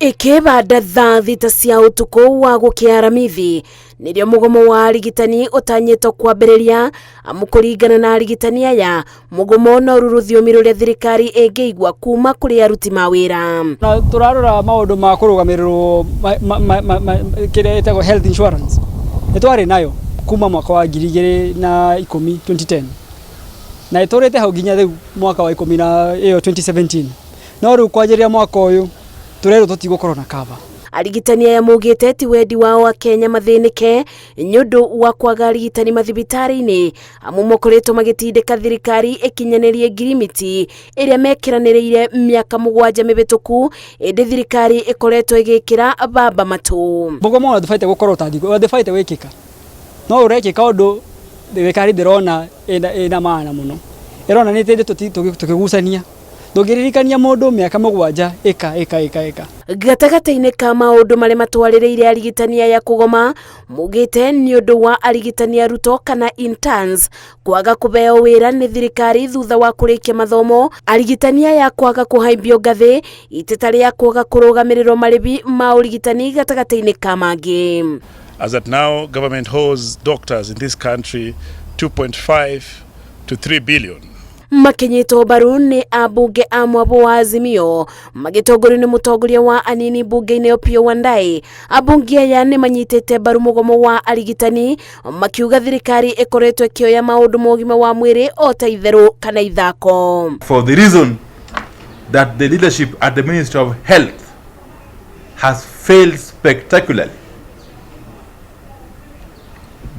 Ĩkĩbanda thaa 6 cia ũtukũ wa gũkĩa Aramithi nĩrĩo mũgomo wa arigitani ũtanyĩtwo kwambĩrĩria, amu kũringana na arigitani aya, mũgomo no ru rũthiomi rũrĩa thirikari ĩngĩigua kuma kũrĩ aruti mawĩra. Na tũrarora maũndũ ma kũrũgamĩrĩrwo kĩrĩa ĩtagwo health insurance, nĩ twarĩ nayo kuma mwaka wa 2010, 2010, na ĩtũrĩte hau nginya rĩu mwaka wa ikũmi na ĩyo 2017, no rĩu kwanjĩrĩria mwaka ũyũ tũrerwo tũtigũkorwo na cover. Arigitani aya maugĩte ti wendi wao Akenya mathĩnĩke nĩ ũndũ wa kwaga arigitani mathibitarĩ-inĩ, amu makoretwo magĩtindĩka thirikari ĩkinyanĩrie ngirimiti ĩrĩa mekĩranĩrĩire mĩaka 7 mĩhĩtũku, ĩndĩ thirikari ĩkoretwo ĩgĩkĩra bamba matũ. Mũgomo ona ndũbatiĩ gũkorwo ũtangĩ, ndũbatiĩ gwĩkĩka, no ũrekĩka ũndũ thirikari ndĩrona ĩna maana mũno, ĩrona nĩ tĩndĩ tũkĩgucania. Ndũngĩririkania mũndũ mĩaka 7 ĩka ĩka ĩka ĩka. Gatagatĩ-inĩ ka maũndũ marĩa matwarĩrĩire arigitani aya kũgoma, maugĩte nĩ ũndũ wa arigitani arutwo kana interns kwaga kũheo wĩra nĩ thirikari thutha wa kũrĩkia mathomo, arigitani aya kwaga kũhaimbio ngathĩ, iteta rĩa kwaga kũrũgamĩrĩrwo marĩhi ma ũrigitani gatagatĩ-inĩ ka mangĩ. As at now, government holds doctors in this country 2.5 to 3 billion. Makinyitwo mbaru nĩ ambunge a mwabo wa Azimio magĩtongorio nĩ mũtongoria wa anini mbunge-inĩ Opiyo Wandayi. Ambunge aya nĩ manyitĩte mbaru mũgomo wa arigitani makiuga thirikari ĩkoretwo ĩkĩoya maũndũ ma ũgima wa mwĩrĩ o ta itherũ kana ithako. For the reason that the leadership at the Ministry of Health has failed spectacularly,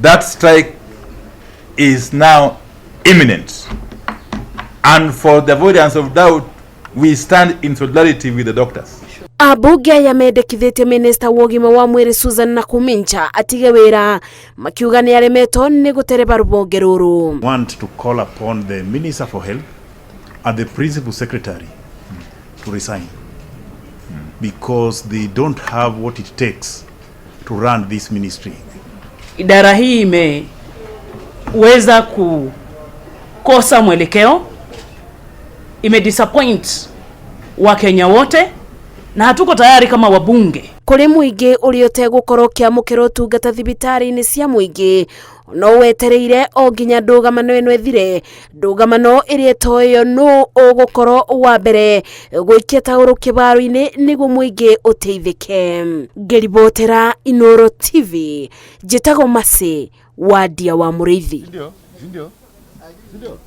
that strike is now imminent. And for the avoidance of doubt, we stand in solidarity with the doctors. Ambunge aya mendekithĩtie minista wa ũgima wa mwĩrĩ Susan Nakhumicha atige wĩra, makiuga nĩ aremetwo nĩ gũtereba rũhonge rũrũ. Want to call upon the Minister for Health and the Principal Secretary to resign because they don't have what it takes to run this ministry. Idara hii imeweza kukosa mwelekeo, imedisappoint Wakenya wote na hatuko tayari kama wabunge. Kũrĩ mũingĩ ũrĩa ũtegũkorwo ũkĩamũkĩra ũtungata thibitarĩ-inĩ cia mũingĩ no wetereire o nginya ndũgamano ĩno ĩthire, ndũgamano ĩrĩa ĩtoĩyo nũ ũgũkorwo wa mbere gũikia taũrũ kĩbaro-inĩ nĩguo mũingĩ ũteithĩke. Ngĩribotera Inooro TV, njĩtagwo Mercy Wandia wa Mũrĩithi. Ndio, ndio. Ndio.